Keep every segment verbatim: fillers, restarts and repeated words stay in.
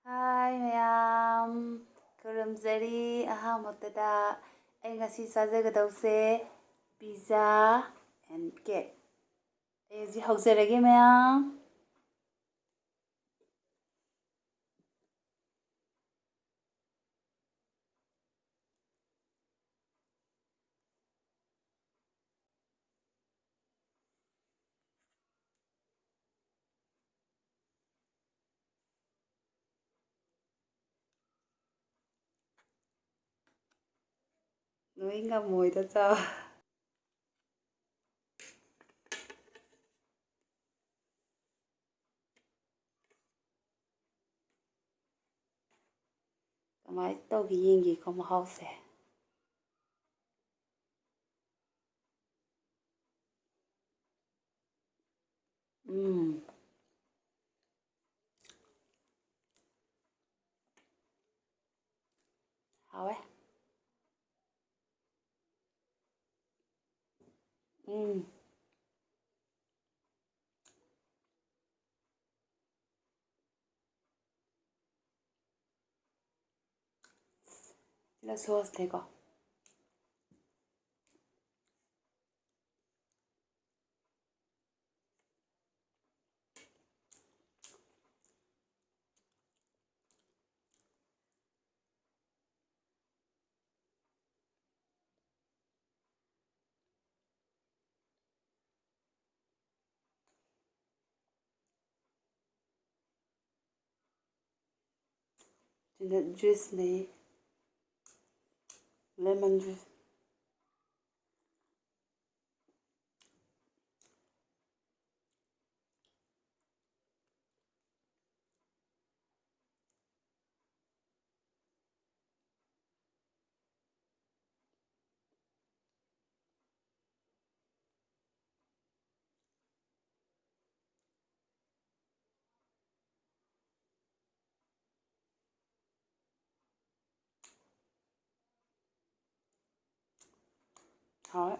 ꯍꯥꯏ ꯃꯌꯥꯝ, ꯈꯨꯔꯨꯝꯖꯔꯤ꯫ ꯑꯍꯥꯟꯕꯗ ꯑꯩ ꯉꯁꯤ ꯆꯥꯖꯒꯗꯧꯁꯦ pizza and cake꯫ ꯑꯩ ꯍꯧꯖꯤꯛ ꯍꯧꯖꯔꯒꯦ ꯃꯌꯥꯝ꯫ ꯅꯣꯏ ꯉꯝꯃꯣꯏꯗ ꯆꯥ꯫ ꯀꯃꯥꯏꯅ ꯇꯧꯒꯦ ꯌꯦꯡꯒꯦꯀꯣ ꯃꯍꯥꯎꯁꯦ꯫ ꯎꯝ꯫ ꯍꯥꯎꯋꯦ꯫ ꯎꯝ꯫ ꯁꯤꯅ ꯁꯣꯁꯅꯦꯀꯣ꯫ ꯁꯤꯗ ꯖꯨꯏꯁ ꯂꯩ, ꯂꯦꯃꯟ ꯖꯨꯏꯁ꯫ ꯍꯣꯏ꯫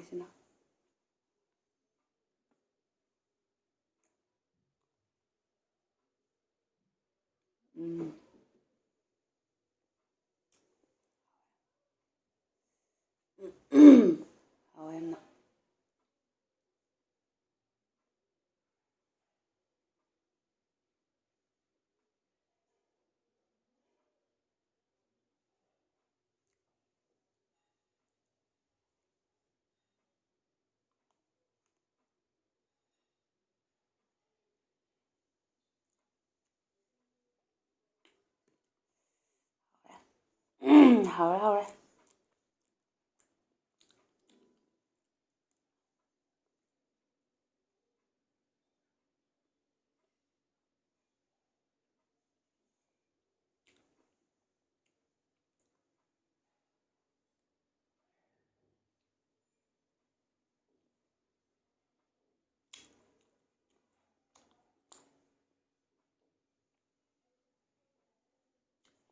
ꯁꯤꯅ꯫ ꯎꯝ꯫ ꯍꯥꯎꯋꯦ ꯌꯥꯝꯅ꯫ ꯍꯥꯎꯔꯦ, ꯍꯥꯎꯔꯦ꯫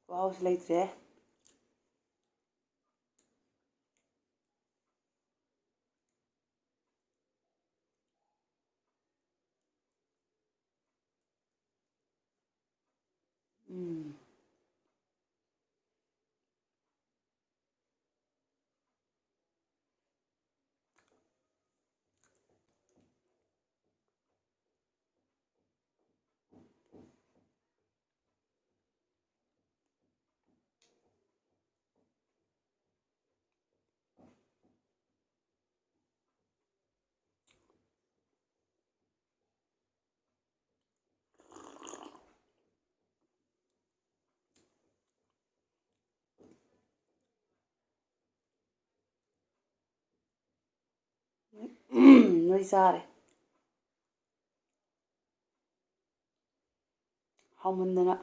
ꯈꯨꯍꯥꯎꯁꯤ ꯂꯩꯇ꯭ꯔꯦ꯫ ꯎꯝ꯫ ꯅꯣꯏ ꯆꯥꯔꯦ꯫ ꯍꯥꯎꯃꯟꯗꯅ꯫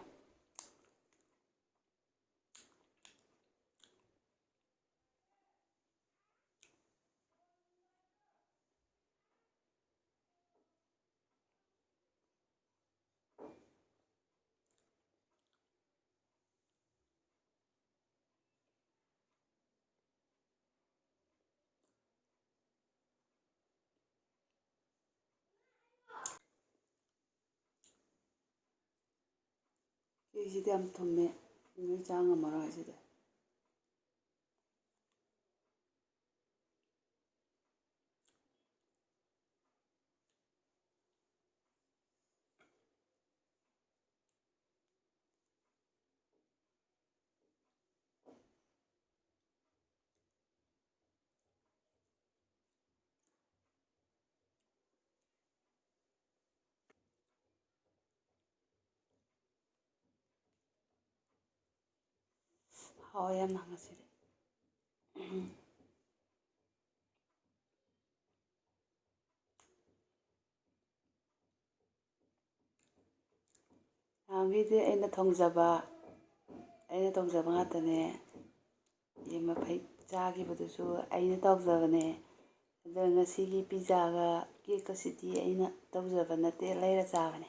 ꯁꯤꯗꯤ ꯌꯥꯝ ꯊꯨꯝꯃꯦ, ꯅꯣꯏ ꯆꯥ ꯉꯝꯃꯔꯣꯏ ꯁꯤꯗꯤ꯫ ꯍꯥꯎꯋꯦ ꯌꯥꯝꯅ ꯉꯁꯤꯗꯤ꯫ ꯅꯍꯥꯟꯈꯩꯗꯤ ꯑꯩꯅ ꯊꯣꯡꯖꯕ, ꯑꯩꯅ ꯊꯣꯡꯖꯕ ꯉꯥꯛꯇꯅꯦ꯫ ꯌꯦꯟ ꯃꯐꯩ ꯆꯥꯈꯤꯕꯗꯨꯁꯨ ꯑꯩꯅ ꯇꯧꯖꯕꯅꯦ꯫ ꯑꯗꯣ ꯉꯁꯤꯒꯤ ꯄꯤꯖꯥꯒ ꯀꯦꯛꯀꯁꯤꯗꯤ ꯑꯩꯅ ꯇꯧꯖꯕ ꯅꯠꯇꯦ, ꯂꯩꯔ ꯆꯥꯕꯅꯦ꯫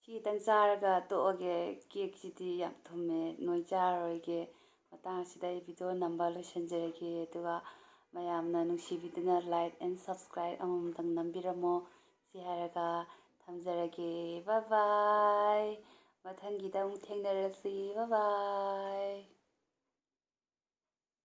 ꯁꯤꯇꯪ ꯆꯥꯔꯒ ꯇꯣꯛꯑꯒꯦ꯫ ꯀꯦꯛꯁꯤꯗꯤ ꯌꯥꯝ ꯊꯨꯝꯃꯦ, ꯅꯣꯏ ꯆꯥꯔꯔꯣꯏꯒꯦ꯫ ꯃꯇꯥꯡ ꯑꯁꯤꯗ ꯑꯩ ꯚꯤꯗꯤꯑꯣ ꯅꯝꯕ ꯂꯣꯏꯁꯤꯟꯖꯔꯒꯦ꯫ ꯑꯗꯨꯒ ꯃꯌꯥꯝꯅ ꯅꯨꯡꯁꯤꯕꯤꯗꯨꯅ like and subscribe ꯑꯃꯃꯝꯇꯪ ꯅꯝꯕꯤꯔꯝꯃꯣ꯫ ꯁꯤ ꯍꯥꯏꯔꯒ ꯊꯝꯖꯔꯒꯦ꯫ Bye bye꯫ ꯃꯊꯪꯒꯤꯗ ꯑꯃꯨꯛ ꯊꯦꯡꯅꯔꯁꯤ꯫ Bye bye꯫